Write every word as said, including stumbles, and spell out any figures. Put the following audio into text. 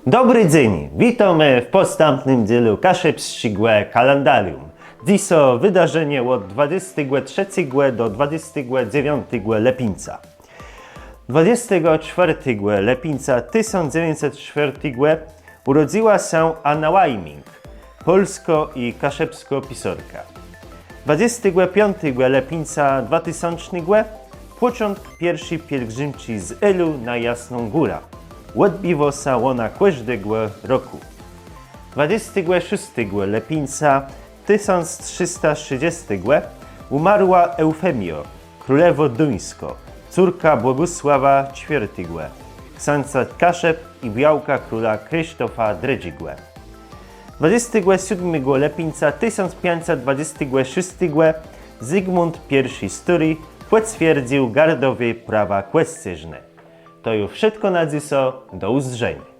Dobri dzéń, witómë w pòstãpnym dzélu kaszëbsczégò kalendarium. Dzysô wëdarzenia òd dwadzestégò trzecégò do dwadzestégò dzewiątégò lëpińca. Dwadzestégò czwôrtégò lëpińca tësąc dzewiãcset czwôrtégò ùrodzëła sã Anna Łajming, pòlskô i kaszëbskô pisôrka. Dwadzestégò piątégò lëpińca dwatësącznégò pòczątk pierszi pielgrzimczi z Hélu na Jasną Górã. Òdbiwô sã òna kòżdégò rokù. Dwadzestégò szóstégò lëpińca tësąc trzësta trzëdzestégò ùmarła Eufemiô, królewô duńskô, córka Bògùsława czwiôrtégò, ksãca Kaszëb i białka króla Krzysztofa drëdżégò. Dwadzestégò sódmégò lëpińca tësąc piãcset dwadzestégò szóstégò Zygmùnd pierszi Stôri pòcwierdzył gardowé prawa kòscérznë. To ju wszëtkò na dzysô, do ùzdrzeniô.